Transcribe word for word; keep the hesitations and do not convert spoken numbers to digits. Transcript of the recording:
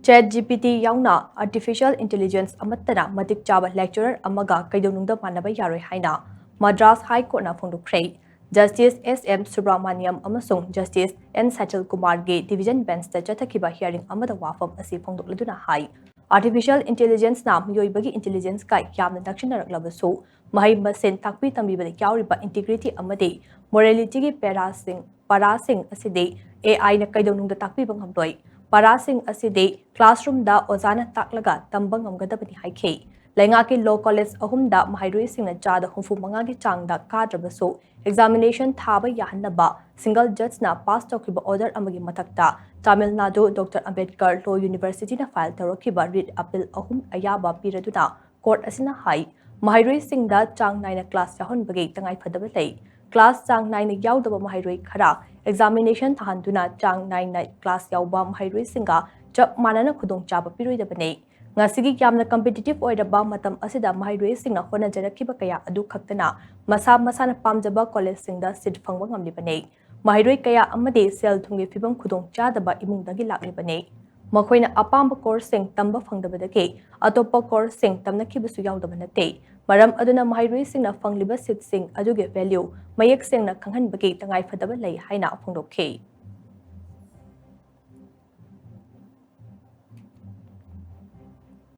ChatGPT ꯌꯥꯎꯅ artificial intelligence ꯑꯃꯠꯇꯅ ꯃꯇꯤꯛ ꯆꯥꯕ lecturer ꯑꯃꯒ ꯀꯩꯗꯧꯅꯨꯡꯗ ꯃꯥꯟꯅꯕ ꯌꯥꯔꯣꯏ ꯍꯥꯏꯅ Madras High Courtꯅ ꯐꯣꯡꯗꯣꯛꯈ꯭ꯔꯦ꯫ Justice S M Subramaniam ꯑꯃꯁꯨꯡ Justice N Satil Kumarꯒꯤ division benchꯇ ꯆꯠꯊꯈꯤꯕ hearing ꯑꯃꯗ ꯋꯥꯐꯝ ꯑꯁꯤ ꯐꯣꯡꯗꯣꯛꯂꯗꯨꯅ ꯍꯥꯏ, artificial intelligenceꯅ ꯃꯤꯑꯣꯏꯕꯒꯤ intelligenceꯀ ꯌꯥꯝꯅ ꯅꯛꯁꯤꯟꯅꯔꯛꯂꯕꯁꯨ, ꯃꯍꯩ ꯃꯁꯤꯡ ꯇꯥꯛꯄꯤ ꯇꯝꯕꯤꯕꯗ ꯌꯥꯎꯔꯤꯕ integrity ꯑꯃꯗꯤ morailityꯒꯤ ꯄꯦꯔꯥꯁꯤꯡ, ꯄꯔꯥꯁꯤꯡ ꯑꯁꯤꯗꯤ AIꯅ ꯀꯩꯗꯧꯅꯨꯡꯗ ꯇꯥꯛꯄꯤꯕ ꯉꯝꯂꯣꯏ꯫ ꯄꯔꯥꯁꯤꯡ ꯑꯁꯤꯗꯤ classroomꯗ ꯑꯣꯖꯥꯅ ꯇꯥꯛꯂꯒ ꯇꯝꯕ ꯉꯝꯒꯗꯕꯅꯤ ꯍꯥꯏꯈꯤ꯫ ꯂꯩꯉꯥꯛꯀꯤ law college ꯑꯍꯨꯝꯗ ꯃꯍꯩꯔꯣꯏꯁꯤꯡꯅ ꯆꯥꯗ ꯍꯨꯝꯐꯨ ꯃꯉꯥꯒꯤ ꯆꯥꯡꯗ ꯀꯥꯗ꯭ꯔꯕꯁꯨ, examination ꯊꯥꯕ ꯌꯥꯍꯟꯅꯕ single judgeꯅ pass ꯇꯧꯈꯤꯕ order ꯑꯃꯒꯤ ꯃꯊꯛꯇ Tamil Nadu Doctor Ambedkar Law Universityꯅ file ꯇꯧꯔꯛꯈꯤꯕ writ appeal ꯑꯍꯨꯝ ꯑꯌꯥꯕ ꯄꯤꯔꯗꯨꯅ court ꯑꯁꯤꯅ ꯍꯥꯏ, ꯃꯍꯩꯔꯣꯏꯁꯤꯡꯗ ꯆꯥꯡ ꯅꯥꯏꯅ class ꯌꯥꯎꯍꯟꯕꯒꯤ ꯇꯉꯥꯏꯐꯗꯕ ꯂꯩ꯫ Class ꯆꯥꯡ ꯅꯥꯏꯅ ꯌꯥꯎꯗꯕ ꯃꯍꯩꯔꯣꯏ ꯈꯔ examination ꯊꯥꯍꯟꯗꯨꯅ ꯆꯥꯡ ꯅꯥꯏꯅ class ꯌꯥꯎꯕ ꯃꯍꯩꯔꯣꯏꯁꯤꯡꯒ ꯆꯞ ꯃꯥꯟꯅꯅ ꯈꯨꯗꯣꯡꯆꯥꯕ ꯄꯤꯔꯣꯏꯗꯕꯅꯤ꯫ ꯉꯁꯤꯒꯤ ꯌꯥꯝꯅ competitive ꯑꯣꯏꯔꯕ ꯃꯇꯝ ꯑꯁꯤꯗ ꯃꯍꯩꯔꯣꯏꯁꯤꯡꯅ ꯍꯣꯠꯅꯖꯔꯛꯈꯤꯕ ꯀꯌꯥ ꯑꯗꯨ ꯈꯛꯇꯅ ꯃꯁꯥ ꯃꯁꯥꯅ ꯄꯥꯝꯖꯕ collegeꯁꯤꯡꯗ seat ꯐꯪꯕ ꯉꯝꯂꯤꯕꯅꯤ꯫ ꯃꯍꯩꯔꯣꯏ ꯀꯌꯥ ꯑꯃꯗꯤ ꯁꯦꯜ ꯊꯨꯝꯒꯤ ꯐꯤꯕꯝ ꯈꯨꯗꯣꯡ ꯆꯥꯗꯕ ꯏꯃꯨꯡꯗꯒꯤ ꯂꯥꯛꯂꯤꯕꯅꯤ꯫ ꯃꯈꯣꯏꯅ ꯑꯄꯥꯝꯕ courseꯁꯤꯡ ꯇꯝꯕ ꯐꯪꯗꯕꯗꯒꯤ ꯑꯇꯣꯞꯄ courseꯁꯤꯡ ꯇꯝꯅꯈꯤꯕꯁꯨ ꯌꯥꯎꯗꯕ ꯅꯠꯇꯦ꯫ ꯃꯔꯝ ꯑꯗꯨꯅ ꯃꯍꯩꯔꯣꯏꯁꯤꯡꯅ ꯐꯪꯂꯤꯕ seatꯁꯤꯡ ꯑꯗꯨꯒꯤ value ꯃꯌꯦꯛ ꯁꯦꯡꯅ ꯈꯪꯍꯟꯕꯒꯤ ꯇꯉꯥꯏꯐꯗꯕ ꯂꯩ ꯍꯥꯏꯅ ꯐꯣꯡꯗꯣꯛꯈꯤ꯫